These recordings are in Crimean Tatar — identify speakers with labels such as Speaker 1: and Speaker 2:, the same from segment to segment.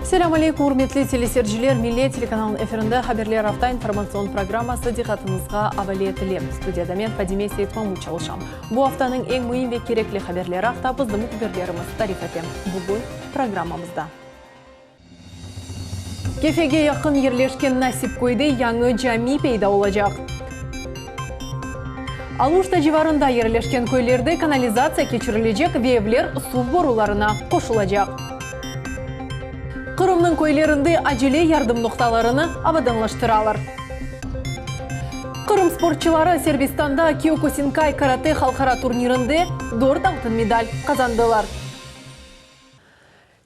Speaker 1: Selâm aleykum, ürmetli teleseyirciler! Millet telekanalınıñ efirinde Haberler afta informatsion programması diqqatıñızğa avale etile. Studiyada men, Fadime Seytmamut çalışam. Bu aftanıñ eñ müim ve kerekli haberleri aqta bizim mühbirlerimiz tarif ete. Bugün programmamızda. Kefege yaqın yerleşken Nasipköyde yañı cami peyda olacaq. Aluşta civarında yerleşken köylerde kanalizatsiya keçirilecek ve evler suv borularına qoşulacaq. Qırımnıñ köylerinde acele yardım noqtalarını abadanlaştıralar. Qırım sportçıları Serbistanda Kiokusinkay karate halqara turnirinde dört altın medal qazandılar.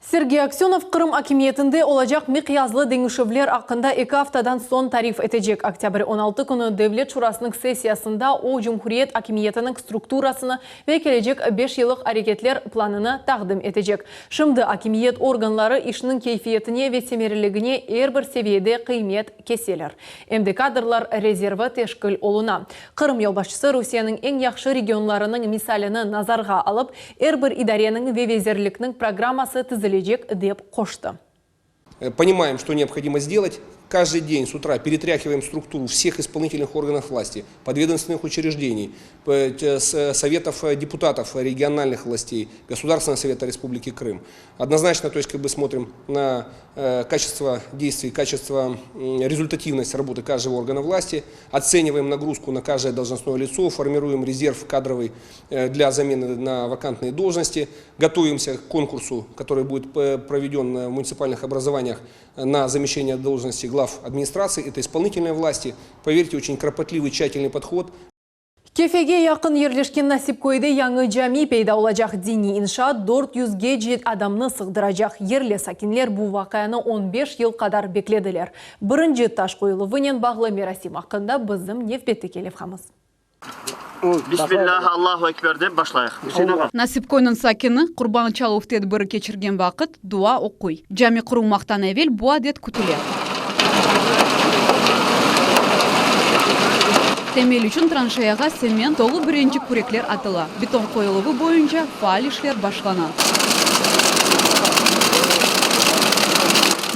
Speaker 1: Sergey Aksönov Qırım akimiyetinde olacaq miqyaslı deñişüvler aqqında eki aftadan soñ tarif etecek. Oktâbr 16 künü Devlet şurasınıñ sessiyasında o, cumhuriyet akimiyetiniñ strukturasını ve kelecek beş yıllıq areketler planını taqdim etecek. Şimdi akimiyet organları işniñ keyfiyetine ve semereligine er bir seviyede qıymet keseler. Em de kadrlar rezervi teşkil oluna. Qırım yolbaşçısı Rusiyeniñ eñ yahşı regionlarınıñ misalini nazarğa alıp, er bir idareniñ ve vezirlikniñ programması tizilecek, dep qoştı.
Speaker 2: Понимаем, что необходимо сделать. Каждый день с утра перетряхиваем структуру всех исполнительных органов власти, подведомственных учреждений, советов депутатов региональных властей, Государственного совета Республики Крым. Однозначно, то есть, как бы смотрим на качество действий, качество, результативность работы каждого органа власти, оцениваем нагрузку на каждое должностное лицо, формируем резерв кадровый для замены на вакантные должности, готовимся к конкурсу, который будет проведен в муниципальных образованиях на замещение должности глав администрации, это исполнительной власти. Поверьте, очень кропотливый, тщательный подход.
Speaker 1: Kefege yaqın yerleşken Nasipköyde yañı cami peyda olacaq. Diniy inşaat dört yüzgece adamnı sığdıracaq. Yerli sakinler bu vaqianı on beş yıl qadar beklediler. Birinci taş qoyuluvınen bağlı merasim aqqında bizim nevbetteki levhamız.
Speaker 3: Bismillah, Allahu Ekber dep başlayıq. Üsein ağa.
Speaker 4: Nasipköyniñ sakini qurban çaluv tedbiri keçirgen vaqıt dua oquy. Cami qurulmaqtan evel bu adet kütüle. Temel içün tranşeyağa sement tolu birinci kürekler atıla, beton qoyuluvı boyunca faal işler başlana.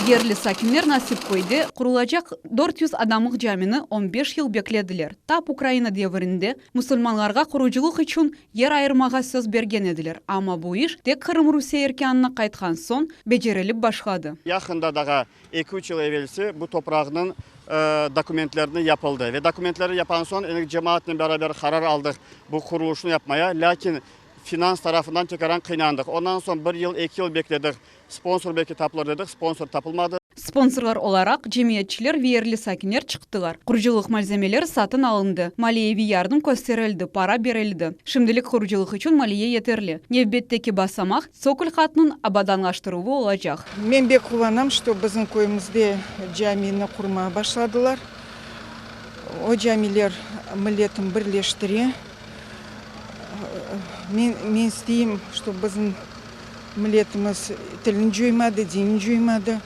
Speaker 4: Yerli sakinler Nasipköyde qurulacaq 400 adamlıq camini on beş yıl beklediler. Tap Ukraina devirinde musulmanlarğa qurucılıq içün yer ayırmağa söz bergen ediler, amma bu iş tek Qırım Rusiye erkânına qaytqan soñ becerilip başladı.
Speaker 3: Yaqında daha eki-üç yıl evelsi bu topraqnıñ dokumentlerini yapıldı ve dokumentleri yapan soñ endi cemaatnen beraber qarar aldıq bu qurulışnı yapmaya, lâkin finans tarafından tekaran qıynandıq. Ondan soñ bir yıl, eki yıl bekledik, sponsor belki tapılır dedik, sponsor tapılmadı.
Speaker 4: Sponsorlar olaraq cemiyetçiler ve yerli sakinler çıqtılar. Qurucılıq malzemeleri satın alındı, maliyeviy yardım kösterildi, para berildi. Şimdilik qurucılıq içün maliye yeterli. Nevbetteki basamaq, tsokol qatnıñ abadanlaştıruvı olacaq.
Speaker 5: Men bek quvanam, şto bizim köyümizde camini qurmağa başladılar. O camiler milletni birleştire. Men, men isteyim, şto bizim Milletimiz tilini coymadı, dinini coymadı.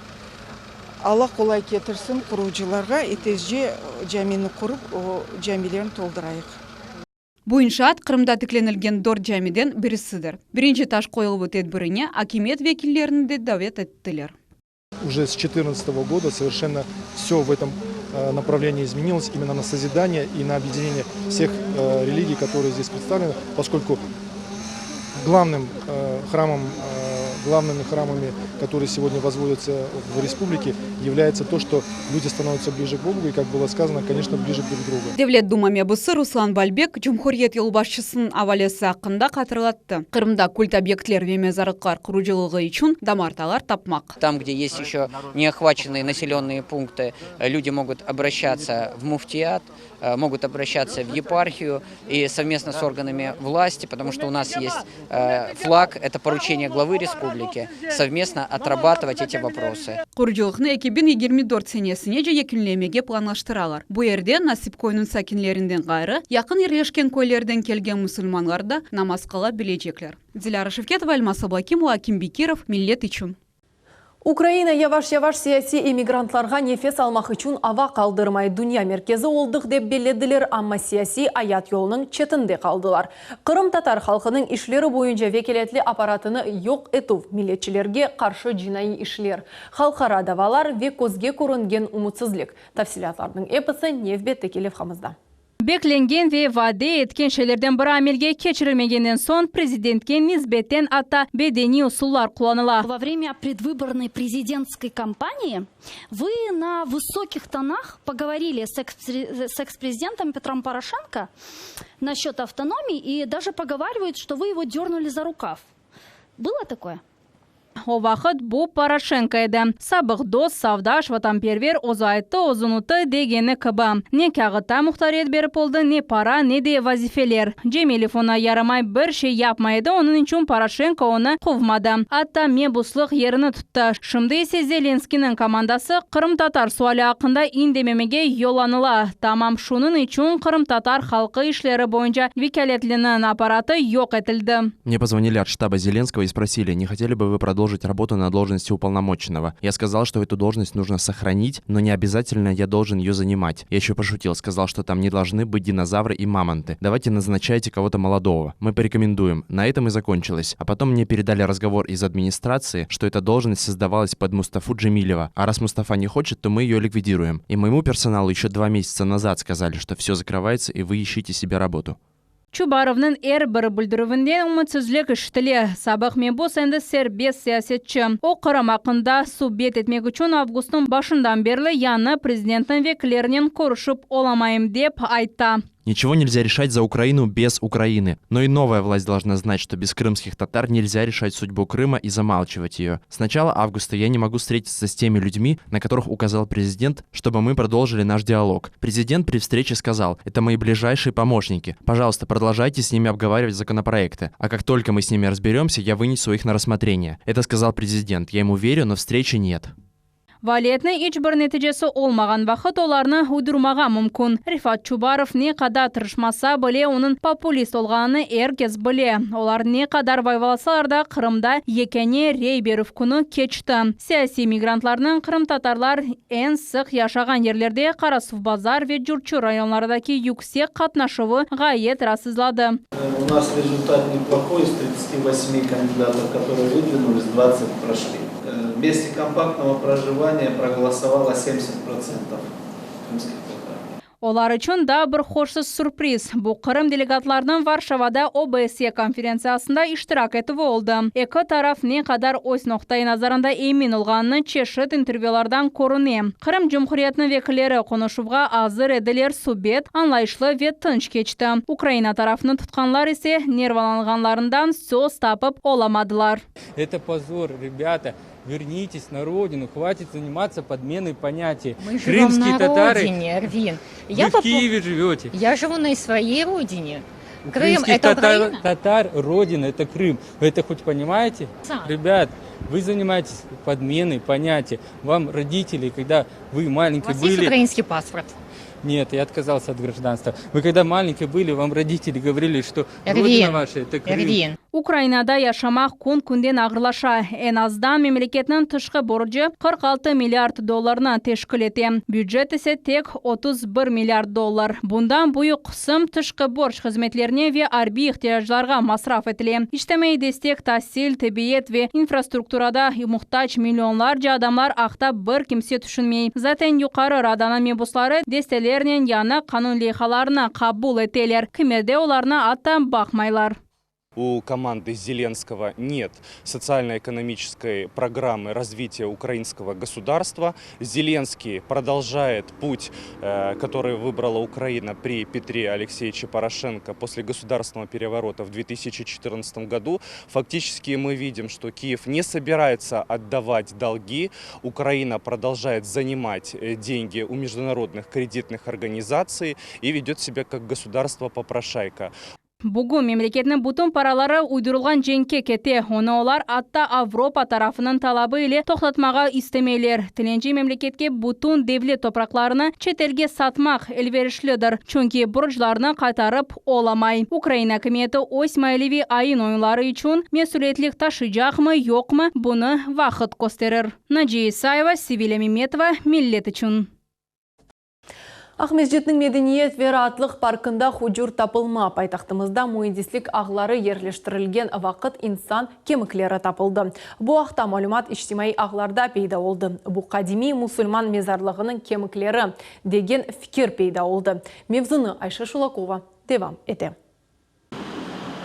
Speaker 5: Alla qolay ketirsin qurucılarğa i tezce camini qurıp, o camilerni toldurayıq.
Speaker 4: Bu inşaat Qırımda tiklenilgen dört camiden birisidir. Birinci taş qoyuluvı tedbirine akimiyet vekillerini de davet ettiler.
Speaker 6: Уже с четырнадцатого года совершенно все в этом направлении изменилось именно на созидание и на объединение всех религий, которые здесь представлены, поскольку главным храмом, главными храмами, которые сегодня возводятся в республике, является то, что люди становятся ближе к Богу и, как было сказано, конечно, ближе друг к другу.
Speaker 4: Devlet Duma mebusı Ruslan Balbek cumhuriyet yolbaşçısınıñ avalesi aqqında hatırlattı, Qırımda kult obyektler ve mezarlıqlar qurucılığı içün damartalar tapmaq.
Speaker 7: Tam, gde est еще neohvaçennıye naselennıye punktı, люди mogут obraşçatsya v muftiyat, mogут obraşçatsya v yeparhiyu i sovmestno s organami vlasti, potomu çto u nas est flag, eto poruçeniye glavı respubliki, sovmestno otrabatıvat eti voprosı.
Speaker 4: Qurucılıqnı 2024 senesinece yekünlemege planlaştıralar. Bu yerde Nasipköyniñ sakinlerinden ğayrı, yaqın yerleşken köylerden kelgen musulmanlar da namaz qıla bilecekler. Dilâra Şevketova, Elmaz Ablakimova, Akim Bekirov, Millet içün.
Speaker 1: Ukraina yavaş-yavaş siyasiy emigrantlarğa nefes almaq içün ava qaldırmay. Dünya merkezi oldıq dep bellediler, amma siyasiy ayat yolunıñ çetinde qaldılar. Qırımtatar halqınıñ işleri boyunca vekâletli apparatını yoq etüv, milletçilerge qarşı cinaiy işler, halqara davalar ve közge körüngen ümütsizlik. Tafsilâtlarnıñ episi nevbetteki levhamızda.
Speaker 8: Beklengen ve vade etken şeylerden biri amelge keçirilmegenden soñ, prezidentke nisbeten atta bedeniy usullar qullanıla.
Speaker 9: Во время предвыборной президентской кампании вы на высоких тонах поговорили с экс-президентом Петром Порошенко насчет автономии и даже поговаривают, что вы его дернули за рукав. Было такое?
Speaker 8: O vaqıt bu Poroşenko edi. Sabıq dost, safdaş, vatanperver, özü ayttı, özü unuttı degeni kibi. Ne kâğıtta muhtariyet berip oldı, ne para, ne de vazifeler. Cemilev oña yaramay bir şey yapmay edi, onıñ içün Poroşenko onı quvmadı. Atta mebuslıq yerini tuttı. Şimdi ise Zelenskıynıñ komandası qırımtatar suali aqqında indememege yollanıla. Tamam şunıñ içün qırımtatar halqı işleri boyunca vekâletliniñ apparatı yoq etildi.
Speaker 10: Мне позвонили от штаба Зеленского и спросили, не хотели бы вы продолжить работу на должности уполномоченного. Я сказал, что эту должность нужно сохранить, но не обязательно я должен ее занимать. Я еще пошутил, сказал, что там не должны быть динозавры и мамонты. Давайте назначайте кого-то молодого. Мы порекомендуем. На этом и закончилось. А потом мне передали разговор из администрации, что эта должность создавалась под Мустафу Джемилева. А раз Мустафа не хочет, то мы ее ликвидируем. И моему персоналу еще 2 месяца назад сказали, что все закрывается и вы ищите себе работу.
Speaker 8: Çubarovnıñ er bir bildirüvinden ümütsizlik eşitile. Sabıq mebus endi serbest siyasetçi. O Qırım aqqında subet etmek içün avgustnıñ başından berli yañı prezidentniñ vekillerinen körüşip olamayım dep ayttı.
Speaker 10: Ничего нельзя решать за Украину без Украины. Но и новая власть должна знать, что без крымских татар нельзя решать судьбу Крыма и замалчивать ее. С начала августа я не могу встретиться с теми людьми, на которых указал президент, чтобы мы продолжили наш диалог. Президент при встрече сказал, это мои ближайшие помощники. Пожалуйста, продолжайте с ними обговаривать законопроекты. А как только мы с ними разберемся, я вынесу их на рассмотрение. Это сказал президент. Я ему верю, но встречи нет.
Speaker 8: Faaliyetniñ iç bir neticesi olmağan vaqıt olarnı uydurmağa mümkün. Refat Çubarov ne qadar tırışmasa bile onıñ populist olğanını er kes bile. Olar ne qadar vayvalasalar da Qırımda yekâne rey berüv künü keçti. Siyasiy migrantlarnıñ qırımtatarlar eñ sıq yaşağan yerlerde Qarasuvbazar ve Curçı rayonlarındaki yüksek qatnaşuvı ğayet raatsızladı.
Speaker 11: У нас результат неплохой. Из 38 кандидатов, которые выдвинулись, 20 прошли. В месте компактного проживания проголосовало 70% крымских татар.
Speaker 8: Olar içün daa bir hoşsuz sürpriz. Bu Qırım delegatlarınıñ Varşavada OBSE konferentsiyasında iştirak etüvi oldı. Eki taraf ne qadar öz noqtai nazarında emin olğanını çeşit intervyulardan körüne. Qırım Cumhuriyetiniñ vekilleri qonuşuvğa azır ediler subet, añlayışlı ve tınç keçti. Ukraina tarafını tutqanlar ise nervalanğanlarından söz tapıp olamadılar.
Speaker 12: Это позор, ребята. Вернитесь на родину, хватит заниматься подменой понятий.
Speaker 13: Мы живем
Speaker 12: Крымские
Speaker 13: на
Speaker 12: татары,
Speaker 13: родине, Эрвин.
Speaker 12: вы
Speaker 13: Я
Speaker 12: в
Speaker 13: по-
Speaker 12: Киеве живете.
Speaker 13: Я живу на своей родине.
Speaker 12: У
Speaker 13: Крым
Speaker 12: крымских
Speaker 13: это
Speaker 12: татар,
Speaker 13: Украина?
Speaker 12: татар родина, это Крым. Вы это хоть понимаете?
Speaker 13: Да.
Speaker 12: Ребят, вы занимаетесь подменой понятий. Вам родители, когда вы
Speaker 13: У
Speaker 12: маленькие
Speaker 13: вас есть
Speaker 12: были...
Speaker 13: украинский паспорт?
Speaker 12: Нет, я отказался от гражданства. Вы когда маленькие были, вам родители говорили, что
Speaker 13: Эрвин,
Speaker 12: родина ваша это Крым.
Speaker 13: Эрвин.
Speaker 8: Ukrainada yaşamaq kün künden ağırlaşa. Eñ azdan memleketniñ tışqı borcu 46 milliard dollarnı teşkil ete. Bücet ise tek 31 milliard dollar. Bundan büyük qısım tışqı borc hızmetlerine ve arbiy ihtiyaclarğa masraf etile. İçtimaiy destek, tasil, tibbiyet ve infrastrukturağa muhtac millionlarca adamlar aqta bir kimse tüşünmey. Zaten Yuqarı Radanıñ mebusları destelernen yañı qanun leyhalarını qabul eteler. Kimerde olarnı atta baqmaylar.
Speaker 14: У команды Зеленского нет социально-экономической программы развития украинского государства. Зеленский продолжает путь, который выбрала Украина при Петре Алексеевиче Порошенко после государственного переворота в 2014 году. Фактически мы видим, что Киев не собирается отдавать долги. Украина продолжает занимать деньги у международных кредитных организаций и ведет себя как государство-попрошайка.
Speaker 8: Bugün memleketniñ bütün paraları uydurılğan cenkke kete, onı olar atta Avropa tarafınıñ talabı ile toqtatmağa istemeyler. Tilenci memleketke bütün devlet topraqlarını çetelge satmaq elverişlidir, çünki borclarnı qaytarıp olamay. Ukraina akimiyeti öz maliyeviy ayın-oyunları içün mesüliyetlik taşıycaqmı, yoqmı, bunı vaqıt kösterir. Naciye İsayeva, Sevilâ Memetova, Millet içün.
Speaker 1: Aqmescitniñ Medeniyet ve raatlıq parkında hucur tapılma. Paytahtımızda müendislik ağları yerleştirilgen vaqıt insan kemikleri tapıldı. Bu aqta malümat içtimaiy ağlarda peyda oldı. Bu qadimiy musulman mezarlığınıñ kemikleri, degen fikir peyda oldı. Mevzunı Ayşe Şulakova devam ete.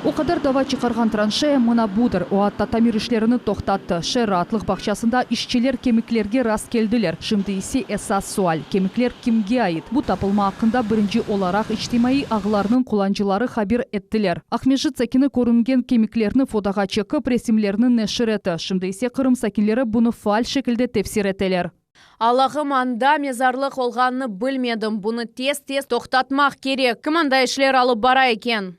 Speaker 15: O qadar dava çıqarğan tranşeya mına budır. O atta tamir işlerini toqtattı. Şeer raatlıq bağçasında işçiler kemiklerge rast keldiler. Şimdi ise esas sual, kemikler kimge ait? Bu tapılma aqqında birinci olaraq içtimaiy ağlarnıñ qullancıları haber ettiler. Aqmescit sakini körüngen kemiklerni fotoğa çekip, resimlerni neşir etti. Şimdi ise Qırım sakinleri bunı faal şekilde tefsir eteler.
Speaker 16: Allahım, anda mezarlıq olğanını bilmedim, bunı tez-tez toqtatmaq kerek. Kim anda işler alıp bara eken?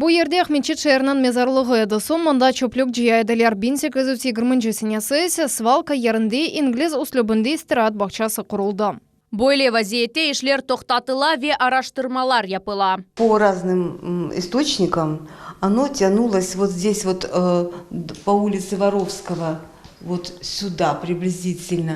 Speaker 17: Bu yerde Aqmeçit şeeriniñ mezarlığı edi, soñ mında çöplük cıya ediler. 1820-nci senesi ise svalka yerinde ingliz üslübinde istiraat bağçası quruldı.
Speaker 16: Böyle vaziyette işler toqtatıla ve araştırmalar yapıla.
Speaker 18: Po razным istoçnikam ono tyanulos vot zdes vot po ulice Vorovskogo vot süda priblizitelno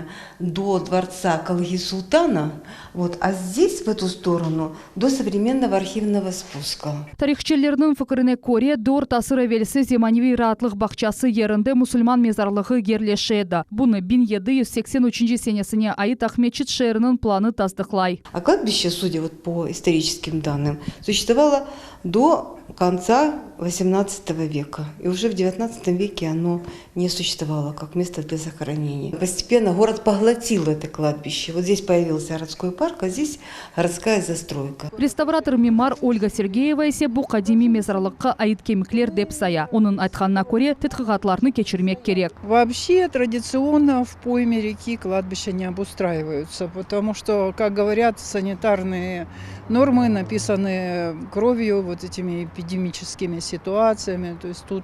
Speaker 18: do dvortsa Kalgi Sultana, vot, a zdes v etu storonu do sovremennogo arhivnogo spuska.
Speaker 15: Tarihçilerniñ fikrine köre, dört asır evelsi zemaneviy raatlıq bağçası yerinde musulman mezarlığı yerleşe edi. Bunı 1783 senesine ait Aqmeçit şeeriniñ planı tasdıqlay.
Speaker 18: A kladbişçe, sudya vot po istoriçeskim dannım, suşestvovala do kontsa vosemnadtsatogo veka, i uje v devyatnadtsatom veke ono ne suşestvovalo kak mesto dlâ zahoroneniya. Postepenno gorod poglotil eto kladbişçe, vot zdes poyavilsâ gorodskoy park, a zdes gorodskaya zastroyka.
Speaker 15: Restavrator-mimar Olga Sergeyeva ise bu qadimiy mezarlıqqa ait kemikler dep saya. Onıñ aytqanına köre, tedqiqatlarnı keçirmek kerek.
Speaker 5: Voobşe traditsionno v poyme reki kladbişça ne obustraivayutsa, potomu çto, kak govorât, sanitarnıye normı napisanı krovyu, vot etimi epidemiçeskimi situatsiyami, to est tut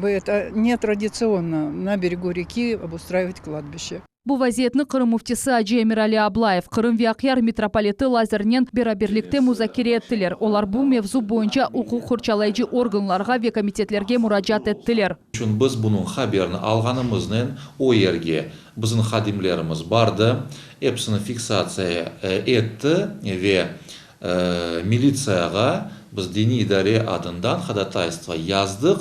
Speaker 5: eto ne traditsionno na beregu reki obustraivat kladbişçe.
Speaker 15: Bu vaziyetni Qırım müftisi acı Emirali Ablayev, Qırım ve Aqyar mitropoliti Lazarnen beraberlikte muzakere ettiler. Olar bu mevzu boyunca uquq qorçalayıcı organlarğa ve komitetlerge muracaat ettiler.
Speaker 19: İçün biz bunıñ haberini alğanımıznen o yerge bizim hadimlerimiz bardı, episini fiksatsiya etti ve militsiyağa biz diniy idare adından hodataystvo yazdıq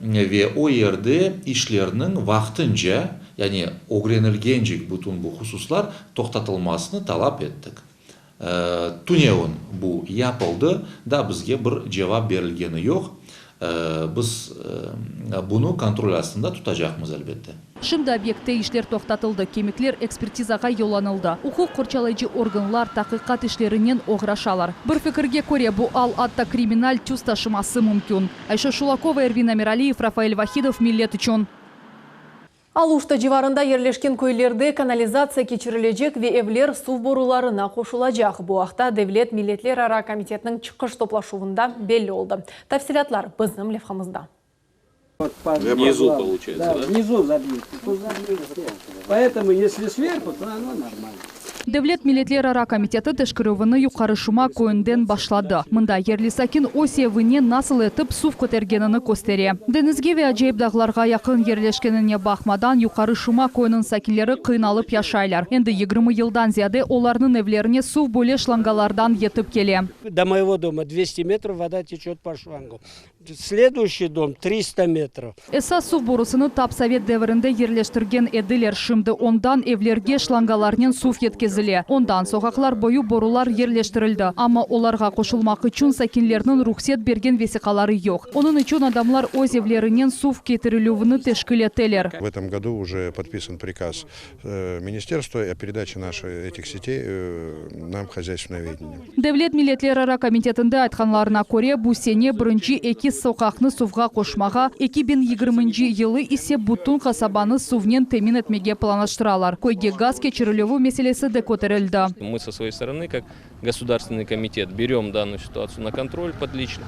Speaker 19: ve o yerde işlerniñ vaqtınca, yani ögrenilgencek bütün bu hususlar toqtatılmasını talap ettik. Tünevin bu yapıldı, daa bizge bir cevap berilgeni yoq. Biz bunı kontrol astında tutacaqmız, elbette.
Speaker 15: Şimdi obyektte işler toqtatıldı, kemikler ekspertizağa yollanıldı. Uquq qorçalayıcı organlar taqiqat işlerinen oğraşalar. Bir fikirge köre, bu al atta kriminal tüs taşıması mümkün. Ayşe Şulakova, Ervin Amiraliyev, Rafael Vahidov, Millet içün.
Speaker 1: Aluşta civarında yerleşken köylerde kanalizatsiya keçirilecek ve evler suv borularına qoşulacaq. Bu aqta Devlet milletlerara komitetiniñ çıqış toplaşuvında belli oldı. Tafsilâtlar bizim levhamızda.
Speaker 20: Vnizu получается, да? Vnizu zabьют. Поэтому, если сверху, то оно нормально.
Speaker 15: Devlet milletlerara komiteti teşkerüvini Yuqarı Şuma köyünden başladı. Mında yerli sakin öz evine nasıl etip suv kötergenini köstere. Deñizge ve acayip dağlarğa yaqın yerleşkenine baqmadan, Yuqarı Şuma köyüniñ sakinleri qıynalıp yaşaylar. Endi 20 yıldan ziyade olarnıñ evlerine suv böyle şlangalardan yetip kele.
Speaker 20: До моего дома 200 метров вода течет по шлангу. Следующий дом 300 metrov.
Speaker 15: Esas suv borusını tap sovet devirinde yerleştirgen ediler. Şimdi ondan evlerge şlangalarnen suv yetkezile. Ondan soqaqlar boyu borular yerleştirildi. Amma olarğa qoşulmaq içün sakinlerniñ ruhset bergen vesiqaları yoq. Onıñ içün adamlar öz evlerinen suv ketirilüvini teşkil eteler.
Speaker 21: В этом году уже подписан приказ министерства о передаче наших этих сетей нам в хозяйственное ведение.
Speaker 15: Devlet milletlerara komitetinde aytqanlarına köre, bu sene birinci eki soqaqnı suvğa qoşmağa, 2020-nci yılı ise bütün qasabanı suvnen temin etmege planlaştıralar. Köyge gaz keçirilüvi meselesi de köterildi.
Speaker 22: Мы со своей стороны, как государственный комитет, берем данную ситуацию на контроль под лично.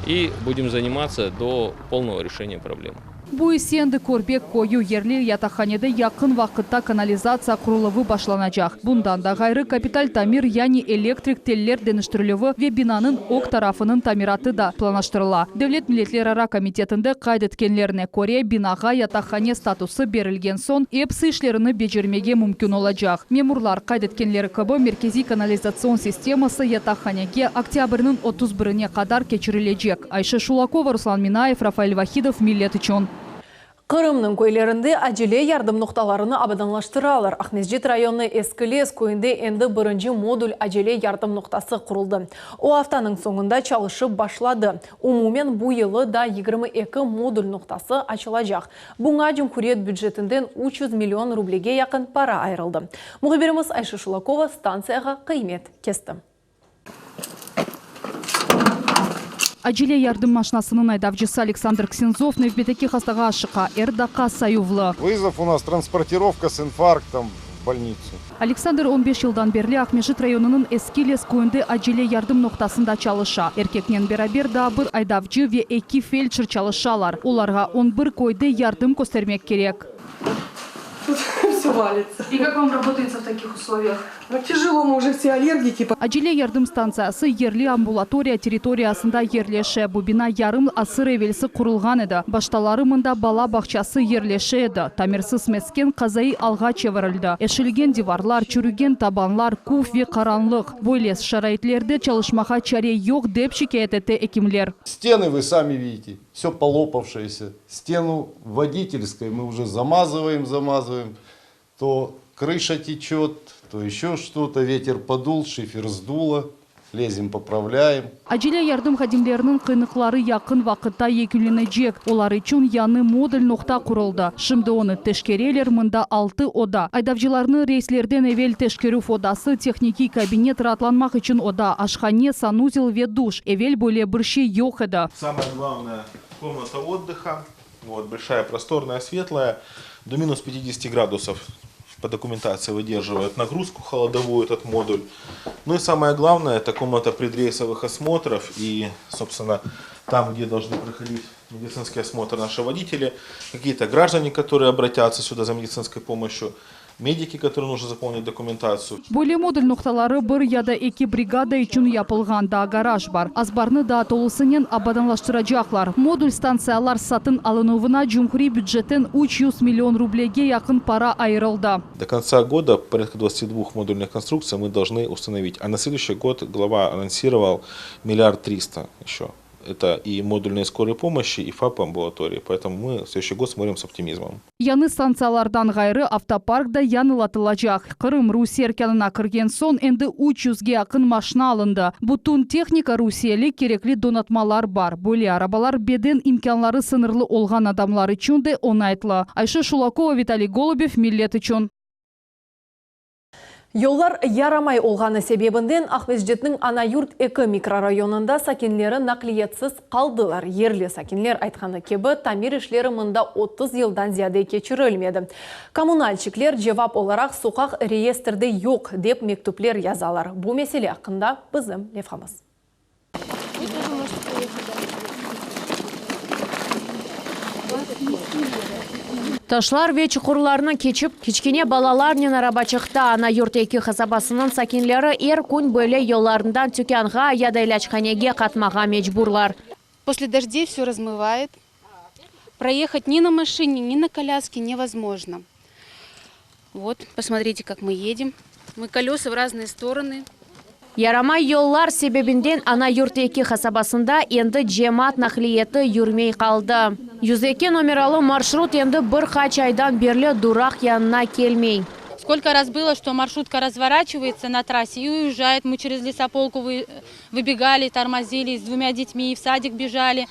Speaker 2: И будем заниматься до полного решения проблемы.
Speaker 15: Bu ise endi Körbek köyü yerli yataqhanede yaqın vaqıtta kanalizatsiya quruluvı başlanacaq. Bundan da ğayrı, kapital tamir, yani elektrik teller deñiştirilüvi ve binanıñ ög tarafınıñ tamiratı da planlaştırıla. Devlet milletlerara komitetinde qayd etkenlerine köre, binağa yataqhane statusı berilgen soñ, episi işlerini becermege mümkün olacaq. Memurlar qayd etkenleri kibi, merkeziy kanalizatsion sisteması yataqhanege oktâbrniñ 31-ine qadar keçirilecek. Ayşe Şulakova, Ruslan Minayev, Rafael Vahidov, Millet içün.
Speaker 1: Qırımnıñ köylerinde acele yardım noqtalarını abadanlaştıralar. Aqmescit rayonı Eski Les köyünde endi birinci modul acele yardım noqtası quruldı. O, aftanıñ soñunda çalışıp başladı. Umumen bu yılı da 22 modul noqtası açılacaq. Buña cumhuriyet bücetinden 300 million rublege yaqın para ayırıldı. Mühbirimiz Ayşe Şulakova stantsiyağa qıymet kesti.
Speaker 15: Acele yardım maşinasınıñ aydavcısı Aleksandr Ksenzov nevbetteki hastağa aşıqa, er daqqa sayuvlı.
Speaker 22: Вызов у нас транспортировка с инфарктом в больницу.
Speaker 15: Aleksandr on beş yıldan berli Aqmescit rayonınıñ Eski Les köyünde acele yardım noqtasında çalışa. Erkeknen beraber daa bir aydavcı ve eki feldşer çalışalar. Olarğa on bir köyde yardım köstermek kerek.
Speaker 23: Vse valится. И как вам работается в таких условиях? Ну, тяжело, мы уже все аллергики.
Speaker 15: Acele yardım stantsiyası yerli ambulatoriya territoriyasında yerleşe. Bu bina yarım asır evelsi qurulğan edi. Baştaları mında bala bağçası yerleşe edi. Tamirsiz mesken qazaiy alğa çevirildi. Eşilgen divarlar, çürügen tabanlar, küf ve qaranlıq. Böyle şaraitlerde çalışmağa çare yoq, dep şikâyet ete ekimler.
Speaker 22: Стены вы сами видите, все полопавшееся. Стену водительской мы уже замазываем, замазываем. То крыша течет, то еще что-то, ветер подул, шифер сдуло, лезем, поправляем.
Speaker 15: Acele yardım hadimleriniñ qıyınlıqları yaqın vaqıtta yekünlenecek. Olar içün yañı modul noqta quruldı. Şimdi onı teşkereler, mında altı oda. Aydavcılarnı reyslerden evel teşkerüv odası, tehnikiy kabinet, raatlanmaq içün oda, aşhane, sanuzel ve duş. Evel böyle bir şey yoq edi.
Speaker 24: Самое главное, комната отдыха. Вот, большая, просторная, светлая. До минус 50 градусов по документации выдерживает нагрузку холодовую этот модуль. Ну и самое главное, это комната предрейсовых осмотров и, собственно, там, где должны проходить медицинский осмотр наши водители, какие-то граждане, которые обратятся сюда за медицинской помощью, медики, которым нужно заполнить документацию.
Speaker 15: Böyle modul noqtaları bir ya da eki brigada içün yapılğan daa garaj bar. Azbarnı daa tolusınen abadanlaştıracaqlar. Modul stantsiyalar satın alınuvına cumhuriy bücetten 300 million rublege yaqın para ayırıldı.
Speaker 24: До конца года порядка 22 модульных конструкций мы должны установить. А на следующий год глава анонсировал миллиард триста еще. Это и модульные скорой помощи, и ФАП амбулатории. Поэтому мы в следующий год смотрим с оптимизмом.
Speaker 15: Yañı stantsiyalardan ğayrı avtopark da yañılatılacaq. Qırım Rusiye erkânına kirgen soñ endi 300ge yaqın maşina alındı. Bütün tehnika rusiyeli kerekli donatmalar bar. Böyle arabalar beden imkânları sıñırlı olğan adamlar içün de oñaytlı. Ayşe Şulakova, Vitaliy Golubev, Millet içün.
Speaker 1: Yollar yaramay olğanı sebebinden Aqmescitniñ Ana-Yurt eki mikrorayonında sakinleri naqliyetsiz qaldılar. Yerli sakinler aytqanı kibi, tamir işleri mında 30 yıldan ziyade keçirilmedi. Kommunalşçikler cevap olaraq soqaq reyestrde yoq, dep mektüpler yazalar. Bu mesele aqqında bizim levhamız.
Speaker 25: Вы тоже можете поехать дальше.
Speaker 16: Taşlar ve çuqurlarnı keçip, kiçkene balalarnen arabaçıqta Ana-Yurt eki qasabasınıñ sakinleri er kün böyle yollarından tükânğa ya da ilâchanege qatmağa mecburlar.
Speaker 25: После дождей все размывает. Проехать ни на машине, ни на коляске невозможно. Вот, посмотрите, как мы едем. Мы колеса в разные стороны.
Speaker 16: Yaramay yollar sebebinden Ana-Yurt eki qasabasında endi cemaat naqliyatı yürmey qaldı. 102 nomeralı marşrut endi bir qaç aydan berli duraq yanına kelmey.
Speaker 25: Сколько раз было, что маршрутка разворачивается на трассе и уезжает. Мы через лесополку вы, выбегали, тормозили, с двумя детьми в садик бежали.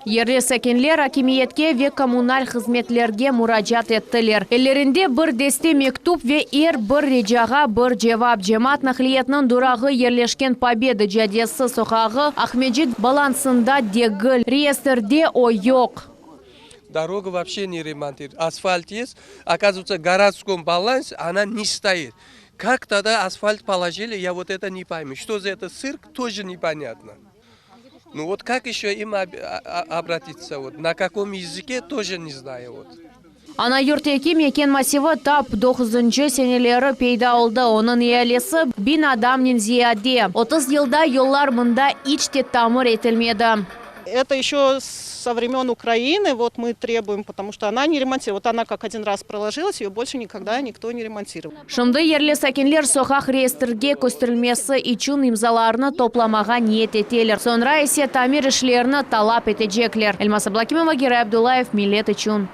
Speaker 16: Yerli sakinler akimiyetke ve kommunal hızmetlerge muracaat ettiler. Ellerinde bir deste mektüp ve er bir ricağa bir cevap. Cemaat naqliyatınıñ durağı yerleşken Pobeda caddesi soqağı Aqmescit balansında degil. Reyestrde o yoq.
Speaker 26: Дорога вообще не ремонтируют. Асфальт есть, оказывается, в городском балансе она не стоит. Как тогда асфальт положили, я вот это не пойму. Что за это цирк, тоже непонятно. Ну вот как еще им обратиться, вот на каком языке, тоже не знаю. Вот.
Speaker 16: Ana Yurt eki meken massivi tap doquzıncı seneleri peyda oldı, onıñ ealisi biñ adamnen ziyade. 30 yılda yollar mında iç te tamir etilmedi.
Speaker 3: Это еще со времен Украины, вот мы требуем, потому что она не ремонтировала. Вот она как один раз проложилась, ее больше никогда никто не ремонтировал.
Speaker 16: Şimdi yerli sakinler soqaq reyestrge kösterilmesi içün imzalarnı toplamağa niyet eteler, soñra ise tamir işlerini talap etecekler. Elmaz Ablâkimova, Giray Abdullayev, Millet içün.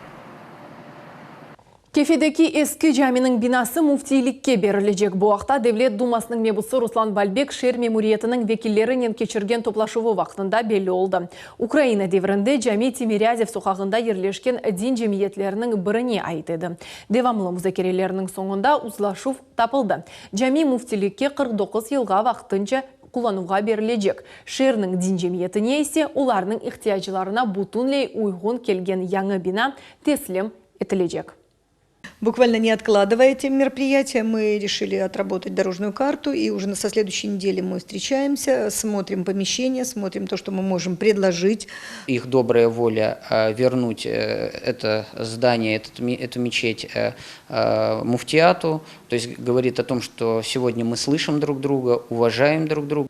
Speaker 1: Kefedeki eski caminiñ binası müftiylikke berilecek. Bu aqta Devlet Dumasınıñ mebusı Ruslan Balbek şeer memuriyetiniñ vekillerinen keçirgen toplaşuvı vaqtında belli oldı. Ukraina devrinde cami Timirâzev soqağında yerleşken din cemiyetleriniñ birine ait edi. Devamlı muzakerelerniñ soñunda uzlaşuv tapıldı. Cami müftilikke 49 yılğa vaqtınca qullanuvğa berilecek. Şeerniñ din cemiyetine ise olarnıñ ihtiyaclarına bütünley uyğun kelgen yañı bina teslim etilecek.
Speaker 4: Буквально не откладывая эти мероприятия, мы решили отработать дорожную карту, и уже со следующей недели мы встречаемся, смотрим помещение, смотрим то, что мы можем предложить.
Speaker 6: Их добрая воля вернуть это здание, этот, эту мечеть муфтиату, то есть говорит о том, что сегодня мы слышим друг друга, уважаем друг друга.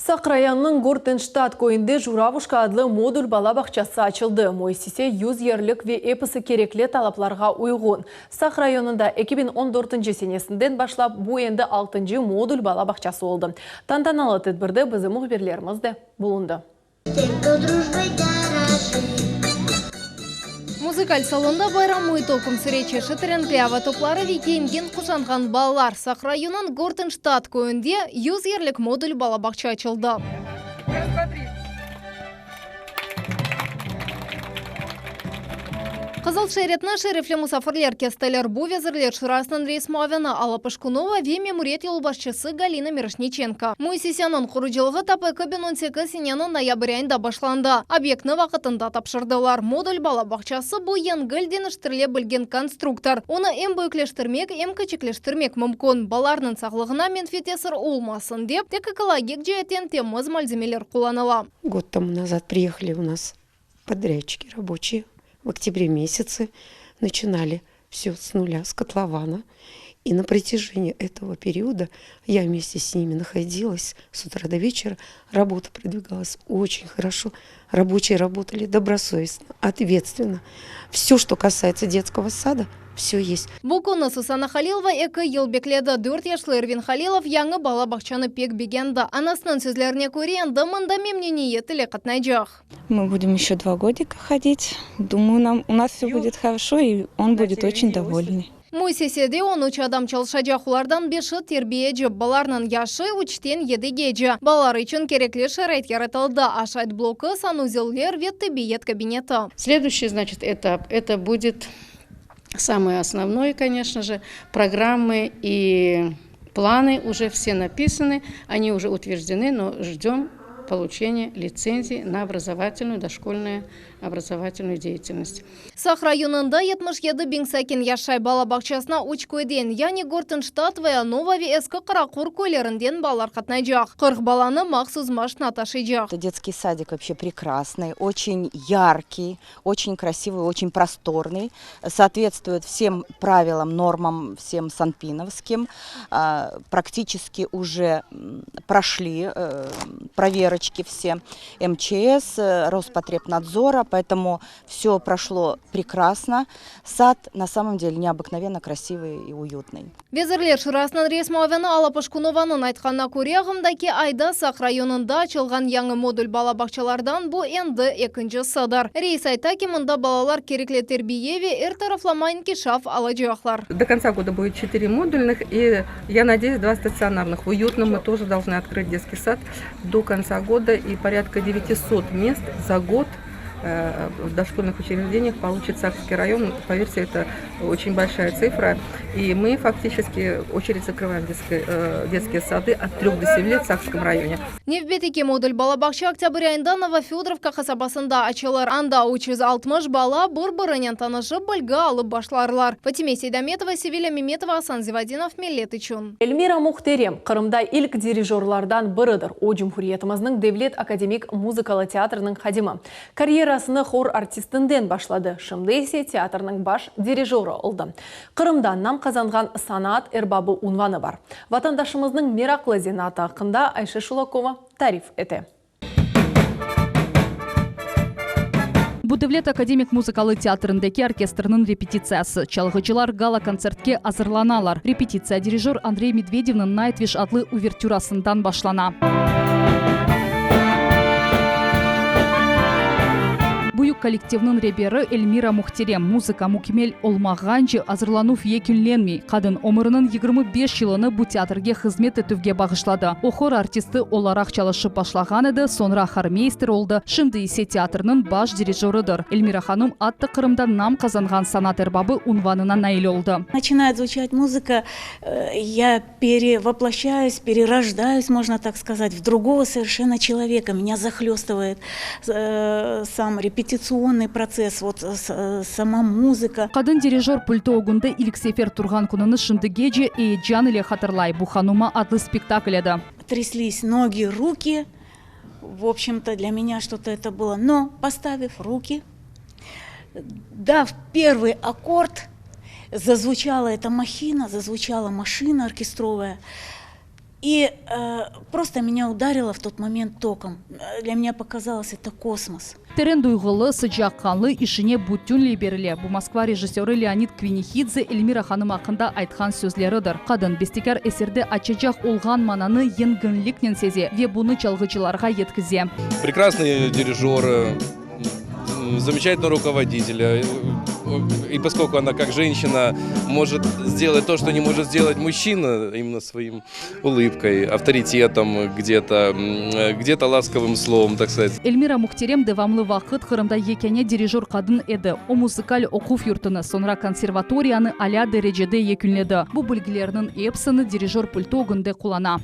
Speaker 1: Saq rayonınıñ Gortenştat köyünde Juravuşka adlı modul bala bağçası açıldı. Müessise 100 yerlik ve episi kerekli talaplarğa uyğun. Saq rayonında 2014 senesinden başlap bu endi altıncı modul bala bağçası oldı. Tantanalı tedbirde bizim mühbirlerimiz de bulundı.
Speaker 17: Muzıkal salonda bayram müiti üküm süre, çeşit renkli ava topları ve kiyingen quşanğan balalar. Saq rayonınıñ Gortenştat köyünde 100 yerlik modul bala bağça açıldı. Qızıl şeritni şerefli musafirler kestiler. Bu Vezirler Şurasınıñ reis muavini Alla Pışkunova ve memuriyet yolbaşçısı Galina Miroşniçenko. Müessiseniñ qurucılığı tap 2018 seneniñ noyabr ayında başlandı. Obyektni vaqıtında tapşırdılar. Modul bala bağçası bu yengil deñiştirile bilgen konstruktor. Onı em büyükleştirmek, em kiçikleştirmek mümkün. Balalarnıñ sağlığına menfiy tesir olmasın dep, tek ekologik ceetten temiz malzemeler qullanıla.
Speaker 7: Год тому назад приехали у нас подрядчики рабочие. В октябре месяце начинали все с нуля, с котлована. И на протяжении этого периода я вместе с ними находилась с утра до вечера. Работа продвигалась очень хорошо. Рабочие работали добросовестно, ответственно. Все, что касается детского сада, все есть.
Speaker 17: Bu künü Susana Halilova eki yıl bekledi. 4 yaşlı Ervin Halilov yañı bala bağçanı pek begendi. Anasınıñ sözlerine köre, endi mında memnüniyet ile qatnaycaq.
Speaker 9: Мы будем еще два годика ходить. Думаю, нам, у нас все будет хорошо, и он будет очень довольный.
Speaker 17: Müessisede 13 adam çalışacaq, olardan beşi terbiyeci. Balalarnıñ yaşı üçten yedigece. Balalar içün kerekli şarait yaratıldı: aşayt bloku, sanuzeller ve tibbiyet kabineti.
Speaker 10: Следующий, значит, этап, это будет самое основное, конечно же, программы и планы уже все написаны, они уже утверждены, но ждем получения лицензии на образовательную, дошкольную образовательную деятельность.
Speaker 17: Saq rayonında 77 biñ sakin yaşay. Bala bağçasına üç köyden, yani Gortenştat, Voyanova ve Eski Qaraqur köylerinden balalar qatnaycaq. 40 balanı mahsus maşina taşıycaq.
Speaker 27: Детский садик вообще прекрасный, очень яркий, очень красивый, очень просторный, соответствует всем правилам, нормам, всем санпиновским. Практически уже прошли э, проверочки все МЧС, э, Роспотребнадзора, поэтому все прошло прекрасно. Сад на самом деле необыкновенно красивый и уютный.
Speaker 17: Vezirler Şurasınıñ reis muavini Alla Pışkunovanıñ aytqanına köre, ağımdaki ayda Saq rayonında açılğan yañı modul bala bağçalardan bu endi ekincisidir. Reis ayta ki, mında balalar kerekli terbiye ve er taraflama inkişaf alacaqlar.
Speaker 28: До конца года будет 4 модульных и, я надеюсь, два стационарных. В Уютном мы тоже должны открыть детский сад до конца года и порядка 900 мест за год. в дошкольных учреждениях получит Сакский район. Поверьте, это очень большая цифра. И мы фактически очередь закрываем в детские сады от 3 до 7 лет в Сакском районе.
Speaker 17: Nevbetteki modul bala bağça oktâbr ayında Novofödorovka qasabasında açılır. Anda 360 bala bir-birinen tanışıp, bilgi alıp başlarlar. Fatime Seydametova, Sevilâ Memetova, Asan Zivadinov, Millet içün.
Speaker 1: Elmira Mühterem, Qırımda ilk dirijorlardan biridir. O, cumhuriyetimizniñ Devlet akademik muzıkalı teatriniñ hadimi. Karyerasını hor artistinden başladı, şimdi ise teatrniñ baş dirijorı oldı. Qırımda nam qazanğan sanat erbabı unvanı bar. Vatandaşımıznıñ meraqlı zenaatı aqqında Ayşe Şulakova tarif ete.
Speaker 15: Bu Devlet akademik muzıkalı teatrindeki orkestrniñ repetitsiyası. Çalğıcılar gala-kontsertke azırlanalar. Repetitsiya dirijor Andrey Medvedevniñ Nightwish adlı uvertürasından başlana. Büyük kollektivniñ reberi Elmira Mühterem, muzıka mükemmel olmağance azırlanuv yekünlenmey. Qadın ömüriniñ 25 yılını bu teatrge hızmet etüvge bağışladı. O, hor artisti olaraq çalışıp başlağan edi, soñra hormeyster oldı, şimdi ise teatrniñ baş dirijorıdır. Elmira hanım atta Qırımda nam qazanğan sanat erbabı unvanına nail oldı.
Speaker 5: Начинает звучать музыка, я перевоплощаюсь, перерождаюсь, можно так сказать, в другого совершенно человека. Меня захлестывает сам репетиционный процесс, вот сама музыка.
Speaker 15: Qadın dirijor pultı ögünde ilk sefer turğan kününi şimdigece eyecan ile hatırlay, bu Hanuma adlı spektakl edi.
Speaker 5: Тряслись ноги, руки, в общем-то, для меня что-то это было. Но, поставив руки, дав первый аккорд, зазвучала эта махина, зазвучала машина оркестровая. И э, просто меня ударило в тот момент током. Для меня показалось это космос.
Speaker 15: Teren duyğulı, sıcaqqanlı, işine bütünley berile, bu Moskva rejissörı Leonid Kvinihidze Elmira hanım aqqında aytqan sözleridir. Qadın, bestekâr eserde açacaq olğan mananı yenginliknen seze ve bunı çalğıcılarğa yetkize.
Speaker 8: Прекрасный дирижер, замечательный руководитель. И поскольку она как женщина может сделать то, что не может сделать мужчина, именно своим улыбкой, авторитетом где-то, где-то ласковым словом, так сказать.
Speaker 15: Elmira Mühterem devamlı vaqıt Qırımda yekâne dirijor qadın edi. O, muzıkal oquv yurtını, soñra konservatoriyanı alâ derecede yekünledi. Bu bilgilerniñ episini dirijor pultı ögünde qullana.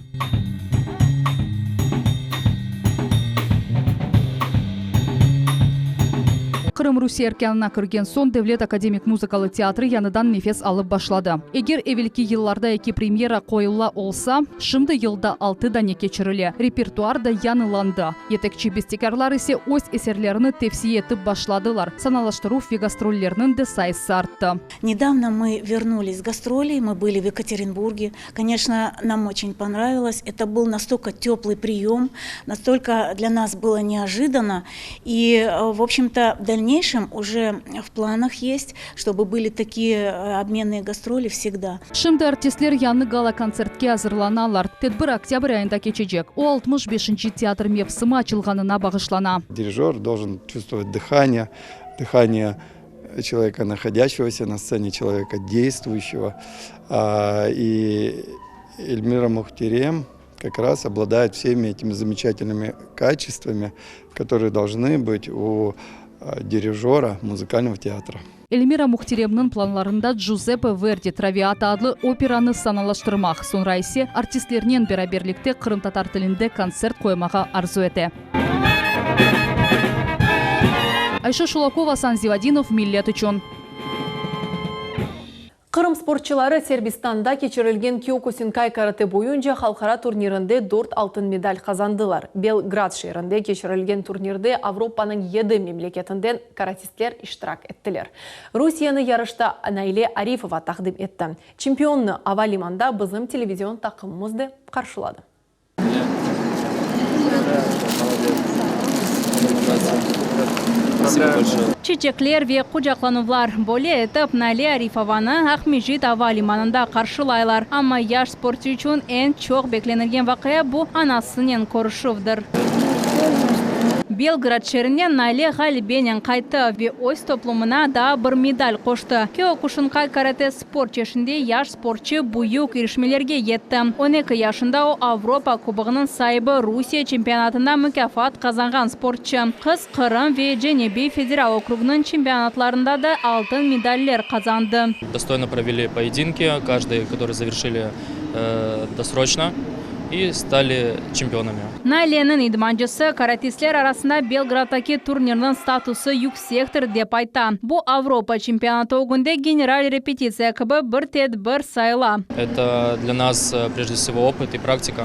Speaker 15: Qırım Rusiye erkânına kirgen soñ Devlet akademik muzıkalı teatri yañıdan nefes alıp başladı. Eger evelki yıllarda eki premyera qoyula olsa, şimdi yılda altı dane keçirile, repertuar da yañılandı. Yetekçi bestekârlar ise öz eserlerini tevsiye etip başladılar, sanalaştıruv ve gastrollerniñ de sayısı arttı.
Speaker 5: Nedavno мы вернулись с гастролей, мы были в Екатеринбурге. Конечно, нам очень понравилось. Это был настолько теплый прием, настолько для нас было неожиданно. И, в общем-то, в дальнейшем уже в планах есть, чтобы были такие обменные гастроли всегда.
Speaker 15: Şimdi artistler yañı gala-kontsertke azırlanalar. Tedbir oktâbr ayında keçecek. O, 65-nci teatr mevsimi açılğanına bağışlana.
Speaker 11: Дирижер должен чувствовать дыхание, дыхание человека, находящегося на сцене, человека действующего. И Эльмира Мухтерем как раз обладает всеми этими замечательными качествами, которые должны быть у дирижера музыкального театра.
Speaker 15: Elmira Mühteremniñ planlarında Джузеппе Verdi Traviata adlı operanı sanalaştırmaq, soñra ise artistlernen beraberlikte qırımtatar tilinde kontsert qoymağa arzu ete. Ayşe Şulakova, Asan Zivadinov, Millet içün.
Speaker 1: Qırım sportçıları Serbistanda keçirilgen Kyokusinkay karate boyunca halqara turnirinde dört altın medal qazandılar. Belgrad şeerinde keçirilgen turnirde Avropanıñ yedi memleketinden karatistler iştirak ettiler. Rusiyeni yarışta Naile Arifova taqdim etti. Çempionnı ava limanda bizim televizion taqımımız de qarşıladı.
Speaker 12: Çiçekler ve qucaqlanuvlar. Böyle etip, Naile Arifovanı Aqmescit ava limanında qarşılaylar. Amma yaş sportçı içün eñ çoq beklenilgen vaqia bu, anasınen körüşüvdir. Belgrad şeerinden Nayle ğalibenen qayttı ve öz toplumına daa bir medal qoştı. Kyokushinkai karate sport çeşitinde yaş sportçı büyük irişmelerge yetti. On eki yaşında o, Avropa kubogınıñ saibi, Rusiye çempionatında mukâfat qazanğan sportçı. Qız Qırım ve Cenübiy federal okrugınıñ çempionatlarında da altın medaller qazandı.
Speaker 2: Достойно провели поединки, каждый, который завершили досрочно и стали чемпионами.
Speaker 12: Nayleniñ idmancısı, karatistler arasında Belgraddaki turnirniñ statusı yüksektir, dep ayta. Bu, Avropa çempionatı ögünde general repetitsiya kibi bir tedbir sayıla.
Speaker 2: Это для нас прежде всего опыт и практика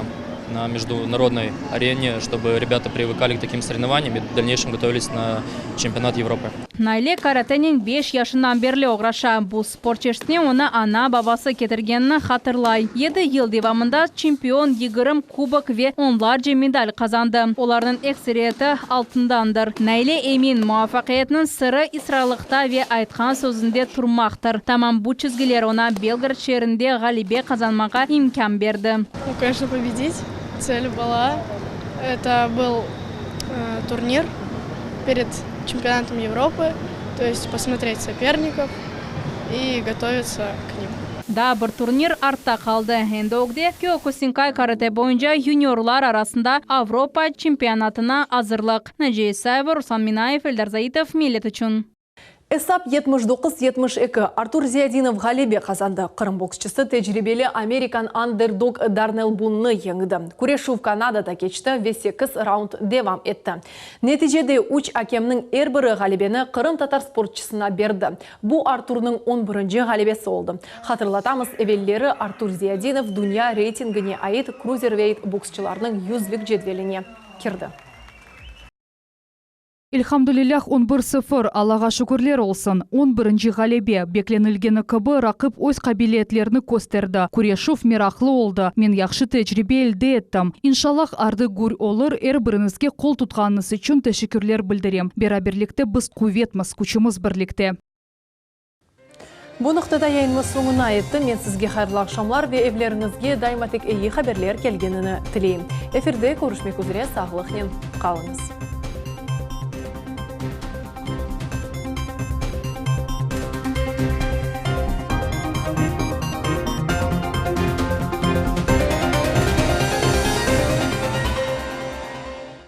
Speaker 2: на международной арене, чтобы ребята привыкали к таким соревнованиям и в дальнейшем готовились на чемпионат Европы.
Speaker 12: Nayle karatenen beş yaşından berli oğraşa. Bu sport çeşitine onı ana-babası ketirgenini hatırlay. Yedi yıl devamında çempion 20 kubok ve onlarca medal qazandı. Olarnıñ ekseriyeti altındandır. Nayle emin, muvafaqiyetniñ sırı israrlıqta ve aytqan sözünde turmaqtır. Tamam bu çizgiler oña Belgrad şeerinde ğalebe qazanmağa imkân berdi.
Speaker 13: Ну, конечно, победить. Цель была. Это был турнир перед чемпионатом Европы, то есть посмотреть соперников и готовиться к ним.
Speaker 12: Daa bir turnir artta qaldı. Endi ögde Kyokushinkai karate boyunca yuniorlar arasında Avropa çempionatına azırlıq. Naciye İsayeva, Ruslan Minayev, Eldar Zaitov, Millet içün.
Speaker 1: Esap 79-72. Artur Ziyadinov ğalebe qazandı. Qırım boksçısı tecribeli amerikan underdog Darnell Bunnı yeñdi. Küreşüv Kanadada keçti ve 8 raund devam etti. Neticede üç akemniñ er biri ğalebeni qırımtatar sportçısına berdi. Bu Arturnıñ 11-nci ğalebesi oldı. Hatırlatamız, evelleri Artur Ziyadinov dünya reytingine ait kruzerveyt boksçılarnıñ yüzlik cedveline kirdi.
Speaker 15: Elhamdülillâh, 11-0, Allağa şükürler olsun. On birinci ğalebe. Beklenilgeni kibi, raqip öz qabiliyetlerini kösterdi. Küreşüv meraqlı oldı. Men yahşı tecribe elde ettim. İnşallah, ardı gür olur, er biriñizge qol tutqanıñız içün teşekkürler bildirem. Beraberlikte biz quvetmiz, küçümiz birlikte.
Speaker 1: Bu noqtada yayınımız soñuna yetti. Men sizge hayırlı aqşamlar ve evleriñizge daima tek eyi haberler kelgenini tileyim. Efirde körüşmek üzre sağlıqnen qalıñız.